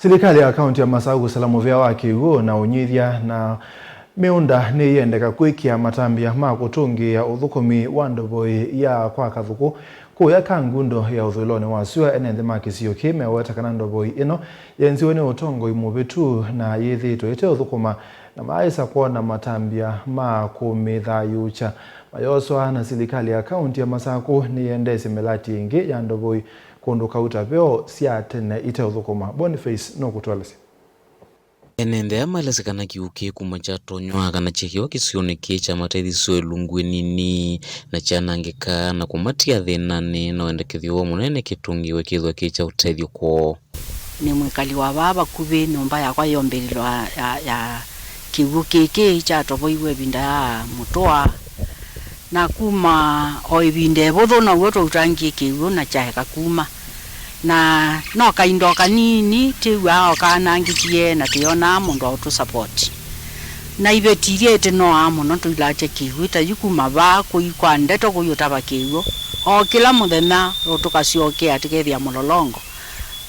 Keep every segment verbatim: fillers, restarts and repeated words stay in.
Silikalĩ ya kaunti ya Masaku kũsala mũvĩa wa kĩw'ũ na ũnyivya na mĩũnda nĩyĩendeka kwĩkĩa matambya ma kũtũngĩĩa ũthũkũmi wa ndovoi ya kwa kathũkũ kũya Kangundo ya ũthũĩlonĩ wa syũa. Ene nthĩ ma kĩsio kĩĩ meweta kana ndovoi ĩno yenziwe nĩ ũtongoi mũvĩtu na yĩthĩĩtwe ĩteũthũkũma, na maaĩsa kwona matambya ma kũmĩthayũũkya mayoswa na silikalĩ ya kaunti ya Masaku nĩyendeesye mĩlati ĩngĩ ya ndovoi kũndũ kauta veo sya tene iteũthũkũma. Boniface nũkũtũelesya. Ene nthĩ aya maelesya kana kĩw'ũ kĩĩ kuma kyatonywa kana kyekĩwa kĩsionĩ kĩĩ kyamatethĩsye ĩlungu ĩnini na kyanangĩka na kũmatia thĩnanĩ na wendekethyo woo mũnene kĩtũngĩwe kĩthwa kĩ kya ũtethyo kwoo. Nĩ mwĩkali wa vaa vakuvĩ nyũmba yakwa yombĩlĩlwa ya, ya kĩw'ũ kĩkĩ kyatovoiwe ĩvinda ya mũtũa, na kuma o ĩvinda ĩvũthũ now'o twautangie kĩw'ũ na kyaeka kuma. Na no kaindo kanini twĩw'aa o kanangĩkie na tũyonaa mũndũ wa ũtũsapoti. Na iveti iria ĩtĩnoaa mũno tũilatya kĩw'ũ ta yu kuma vaa kũi kwa ndeto kũi ũtava kĩw'ũ. O kĩla mũthenya tũkasyokea tũkethĩa mũlolongo.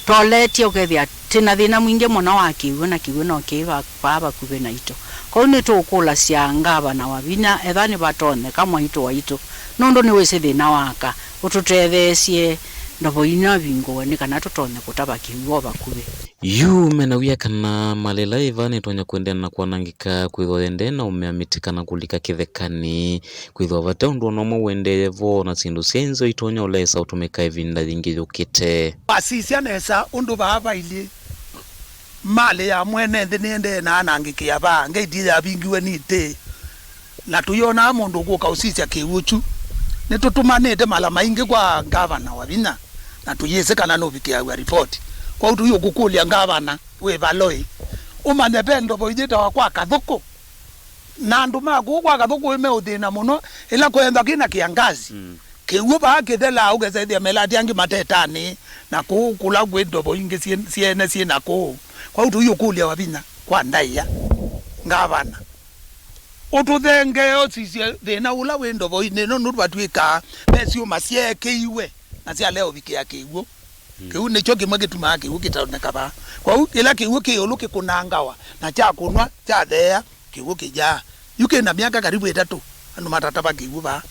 Twoletye ũkethĩa twĩ na thĩna mwingĩ mũno wa kĩw'ũ, na kĩw'ũ no kĩĩ va-, vaa vakuvĩ naitũ. Kwoou nĩtũũkũlasya ngavana Wavinya, ethĩwa nĩvatonyeka mwaitũ waitũ, nũndũ nĩwĩsĩ thĩna wa aka, ũtũtetheesye ndovo ino ivingũwe nĩ kana tũtonye kũtava kĩw'ũ o vakuvĩ. Yu mena wia kana malĩ ĩla yĩ vaa nĩtonya kũendeea na kwanangĩka, kwĩthwa yendee na ũmea mĩtĩ kana kũlika kĩthekanĩ. Kwĩthĩwa vate ũndũ o na ũmwe ũendee vo, na syĩndũ syaĩ nzeo itonya ũlesa ũtũmĩka ĩvinda yĩngĩ yũkĩte. Wasisya nesa ũndũ vaa vailyĩ, malĩ ya mwene nthĩ nĩendee na anangĩkĩa vaa, ngeti yavingiwe nĩ itĩ, na tũyonaa mũndũ ũkũka ũsisya kĩw'ũ kyu. Nĩtũtũmanĩte mala maingĩ kwa ngavana Wavinya, na tũyĩsĩ kana nũvikĩaw'a ripoti. Kwoou tũyũkũkũlya ngavana wĩ valoi, ũmanye ve ndovo iyĩtawa kwa kathũkũ. Na andũ ma kũu kwa kathũkũ meũthĩna mũno, ĩla kũenthwa kĩ na kĩangazi. Mm. Kĩw'ũ vaa kĩthelaa, ũkesethĩa melati angĩ matetanĩ, na kũu kũla kwĩ ndovo ingĩ syĩ-, syeene syĩ na kũu. Kwoou tũiũkũlya Wavinya kwa ndaĩa, ngavana, ũtũthengee ũsisye thĩna ũla wĩ ndovoinĩ ĩno, nũndũ vatw'ĩkaa ve syũma syeekĩiwe na syalea ũvikĩa kĩw'ũ. Mm. Kĩu nĩkyo kĩmwe kĩtumaa kĩw'ũ kĩtoneka vaa. Kwoou ĩla kĩw'ũ kĩ ĩũlũ kĩkũnangawa na kyakũnwa, kyatheea, kĩw'ũ kĩyaa. Yu kĩ na myaka karibu ĩtatũ andũ matatava kĩw'ũ vaa.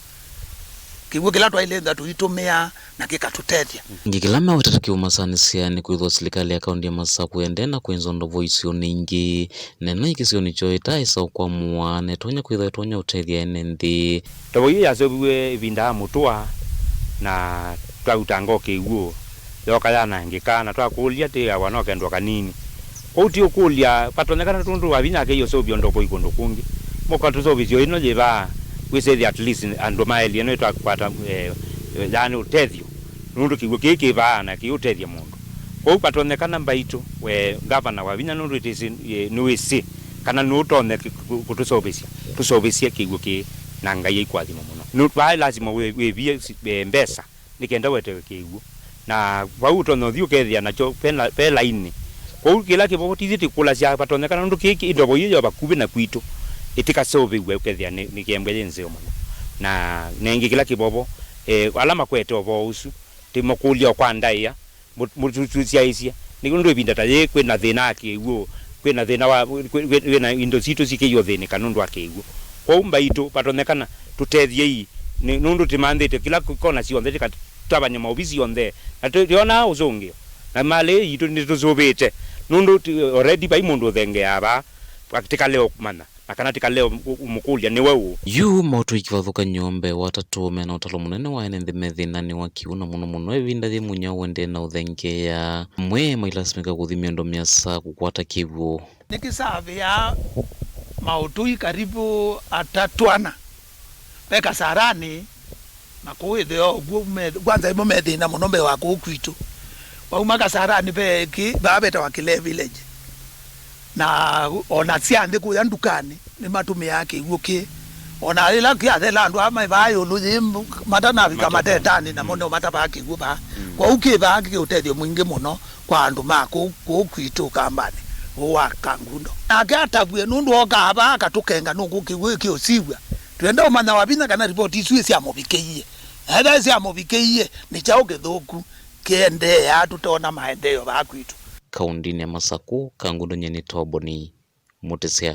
Kĩw'ũ kĩla twaĩle ĩthwa tũitũmĩa na kĩkatũtethya. Ĩngĩ kĩla mewetete kĩũmasanĩsya nĩ kwĩthwa silikalĩ ya kaunti ya Masaku ĩendee na kwĩnzwa ndovo isionĩ ingĩ, na ĩno ĩ kĩsionĩ kyoo ĩtaaĩsa ũkwamũa na ĩtonya kwĩthwa ĩtonya ũtethya ene nthĩ. Ndovo ĩyo yaseũviw'e ĩvinda ya mũtũa, na twautanga o kĩw'ũ, yooka yanangĩka, na twakũlya tĩawa no kendũ o kanini. Kwoou ti ũkũlya, vatonyekana tũndũ Wavinya akĩie ũseũvyo ndovo ĩ kũndũ kũngĩ. Mũka tũseũvĩsyo ĩno yĩ vaa, wĩsĩthya at least andũ ma area ĩno ĩtwakwata, eh, yaani ũtethyo, nũndũ kĩw'ũ kĩĩ kĩ vaa na kĩũtethya mũndũ. Kwoou vatonyekana mbaitũ, we ngavana Wavinya, nũndũ ĩtĩsĩ, eh, nĩwĩsĩ kana nũũtonya kĩ-, kũ-, kũtũseũvĩsya, tũseũvĩsye kĩw'ũ kĩĩ, na Ngai aikũathima mũno. Nũ-, vaa lasima wĩ-, wĩvie si-, eh, mbesa nĩ kenda ũetewe kĩw'ũ. Na vau ũtonya ũthi ũkethĩa nakyo ve la-, ve lainĩ. Kwoou kĩla kĩvovo tithyĩ tĩkũlasya vatonyekana, nũndũ kĩĩ kĩ-, ndovo ĩyo yo vakuvĩ na kwitũ, ĩtĩkaseũvĩw'e ũkethĩa nĩ, nĩ kĩembwe yĩ nzeo mũno. Na nengĩ kĩla kĩvovo, eh, ala makwete ũvoo ũsu, tĩmakũlya o kwa ndaĩa, mũ-, mũtũsyaĩĩsye. Nĩ ũndũ ĩvinda ta yĩĩ kwĩ na thĩna wa kĩw'ũ, kwĩ na thĩna wa, kwĩ, kwĩ, kwĩ na indo sitũ sikĩie ũthĩnĩka nũndũ wa kĩw'ũ. Kwoou mbaitũ, vatonyekana, tũtethyei, nĩ, nũndũ tĩmanthĩte kĩla kona syonthe, tĩkatavany'a maovisi onthe, na tũ-, tũyonaa ũsũngĩo. Na malĩ yitũ nĩtũsũvĩte, nũndũ tĩ-, already vai mũndũ ũthengeaa vaa, tĩkale ũmanya, na kana tĩkale ũm-, ũmũkũlya nĩwe ũ. Yu maũtũi kĩvathũkany'o mbee wa atatũ mena ũtalo mũnene wa ene nthĩ me thĩnanĩ wa kĩw'ũ, na mũno mũno ĩvinda yĩ mũnyao ũendee na ũthengeea. Amwe mailasimĩka kũthi mĩondo mĩasa kũkwata kĩw'ũ. Nĩkĩsavĩaa maũtũi karibu atatũ ana me Kasarani, na kũu ĩtheo ũkw'o me-, kwanza ĩmo me thĩna mũno mbee wa kũu kwitũ. Wauma Kasarani ve kĩ, vaa vetawa Kĩlee Village. Na ona sya nthĩ kũya ndukanĩ, nĩmatũmĩaa kĩw'ũ kĩĩ. Ona ĩla kĩathela andũ aa me vaa ĩũlũ yĩ, matanavika matetanĩ, namo nĩo matavaa kĩw'ũ vaa. Mm. Kwoou kĩ vaa kĩ ũtethyo mwingĩ mũno kwa andũ ma kũu, kũu kwitũ Kambanĩ, ũũ wa Kangundo. Nake atavw'e, nũndũ okaa vaa akatũkenga nũkũ kĩw'ũ kĩũsiw'a. Twenda ũmanya Wavinya kana ripoti isu syamũvikĩie. Na ethĩwa syamũvikĩie, nĩ kyaũ kĩthũku kĩendeea tũtoona maendeeo vaa kwitũ? kaũndĩnĩ ya Masakũ, kangundũnyenĩ Toboni, Mũtĩsya.